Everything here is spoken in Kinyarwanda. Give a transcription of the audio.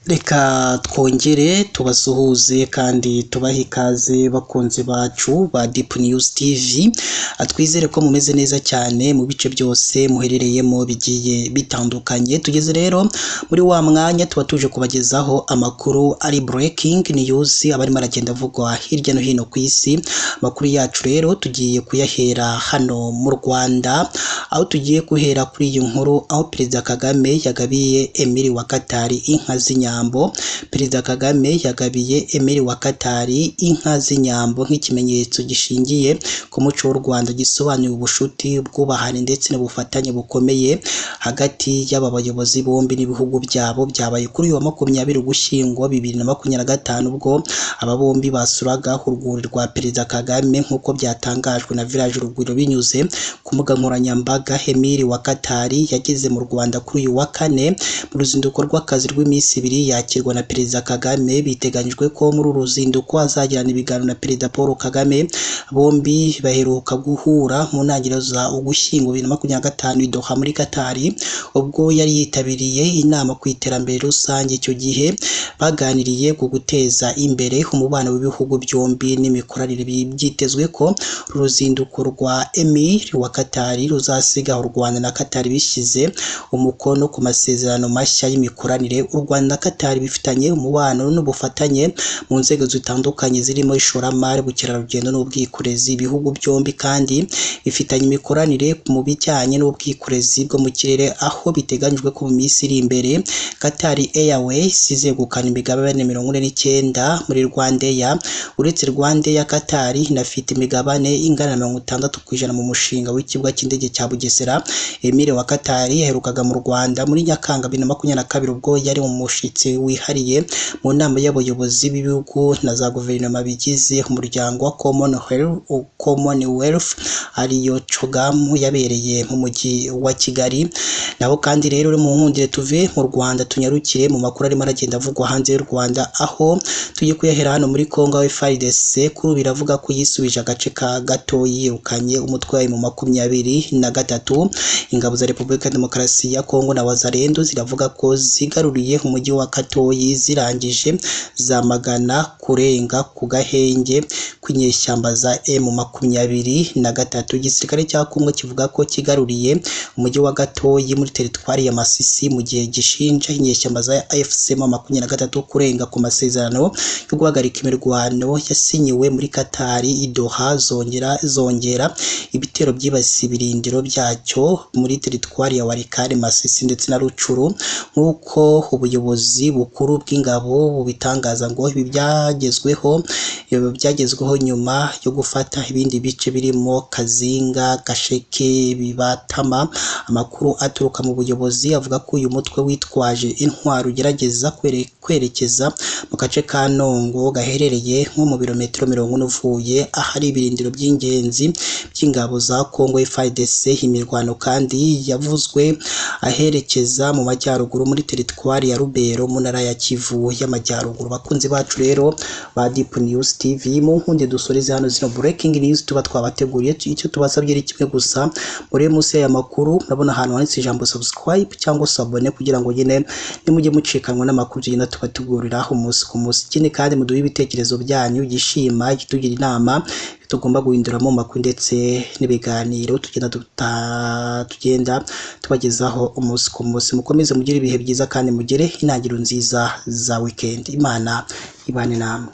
Reka twongere tubasuhuze kandi tubahe ikaze bakunzi bacu ba Deep News TV, twizere ko mumeze neza cyane mu bice byose muherereyemo bigiye bitandukanye. Tugeze rero muri wa mwanya tuba tuje kubagezaho amakuru ari breaking news aba arimo aragenda avugwa hirya no hino ku isi. Amakuru yacu rero tugiye kuyahera hano mu Rwanda, aho tugiye guhera kuri iyi nkuru aho Perezida Kagame yagabiye Emir wa Qatar inka z'inyambo. Perezida Kagame yagabiye Emir wa Qatar inka z'inyambo nk'ikimenyetso gishingiye ku muco w'u Rwanda, gisobanuye ubushuti, ubwubahane ndetse n'ubufatanye bukomeye hagati y'aba bayobozi bombi n'ibihugu byabo. Byabaye kuri uyu wa 20 Ugushyingo 2025 ubwo aba bombi basuraga urwuri rwa Perezida Kagame, nk'uko byatangajwe na Village Urugwiro binyuze ku mbuga nkoranyambaga. Emir wa Qatar yageze mu Rwanda kuri uyu wa kane mu ruzinduko rw'akazi rw'iminsi ibiri, yakirwa na Perezida Kagame. Biteganyijwe ko muri uru ruzinduko azagirana ibiganiro na Perezida Paul Kagame. Bombi baheruka guhura mu ntangiriro za Ugushyingo 2025 i Doha muri Qatar, ubwo yari yitabiriye inama ku iterambere rusange. Icyo gihe baganiriye ku guteza imbere umubano w'ibihugu byombi n'imikoranire. Byitezwe ko uru ruzinduko rwa Emir wa Qatar ruzasiga u Rwanda na Qatar bishyize umukono ku masezerano mashya y'imikoranire. U Rwanda na Qatar bifitanye umubano n'ubufatanye mu nzego zitandukanye zirimo ishoramari, ubukerarugendo n'ubwikorezi. Ibihugu byombi kandi bifitanye imikoranire mu bijyanye n'ubwikorezi bwo mu kirere, aho biteganyijwe ko mu minsi iri imbere Qatar Airways izegukana imigabane 49 muri RwandAir. Uretse RwandAir, Qatar inafite imigabane ingana na 60% mu mushinga w'ikibuga cy'indege cya Bugesera. Emir wa Qatar yaherukaga mu Rwanda muri Nyakanga 2022 ubwo yari umushyitsi wihariye mu nama y'abayobozi b'ibihugu na za guverinoma bigize umuryango wa Commonwealth ariyo CHOGM yabereye mu mujyi wa Kigali. Naho kandi rero mu nkundire tuve mu Rwanda tunyarukire mu makuru arimo aragenda avugwa hanze y'u Rwanda, aho tugiye kuyahera hano muri Congo, aho FARDC kuri ubu iravuga ko yisubije agace ka gato yirukanye umutwe wayo mu 23. Ingabo za Repubulika ya Demokarasi ya Congo na Wazalendo ziravuga ko zigaruriye umujyi wa Katoyi, zirangije zamagana kurenga ku gahenge kw'inyeshyamba za M23. Igisirikare cya Congo kivuga ko kigaruriye umujyi wa Gatoyi muri teritwari ya Masisi, mu gihe gishinja inyeshyamba za AFC M23 kurenga ku masezerano yo guhagarika imirwano yasinyiwe muri Qatar i Doha, zongera ibitero byibasiye ibirindiro byacyo muri teritwari ya Walikale, Masisi ndetse na Rucuru, nk'uko ubuyobozi bukuru bw'ingabo bubitangaza. Ngo ibi byagezweho nyuma yo gufata ibindi bice birimo Kazinga, Gasheke, Bibatama. Amakuru aturuka mu buyobozi avuga ko uyu mutwe witwaje intwaro ugerageza kwerekeza mu gace ka Nongo gaherereye nko mu birometero 40 uvuye ahari ibirindiro by'ingenzi by'ingabo za Congo FARDC. Imirwano kandi yavuzwe aherekeza mu majyaruguru muri teritwari ya Rubero mu ntara ya Kivu y'Amajyaruguru. Bakunzi bacu rero ba Deep News TV, mu nkunde dusoreze hano zino breaking news tuba twabateguriye. Icyo tubasabye ari kimwe gusa, muri munsi y'aya makuru murabona ahantu handitse ijambo subscribe cyangwa s'abonner, kugira ngo nyine nimujye mucikanwa n'amakuru tugenda tubategurira umunsi ku munsi. Ikindi kandi muduhe ibitekerezo byanyu, gishima, kitugira inama tugomba guhinduramo makuru ndetse n'ibiganiro tugenda tubagezaho umunsi ku munsi. Mukomeze mugire ibihe byiza kandi mugire intangiriro nziza za weekend. Imana ibane namwe.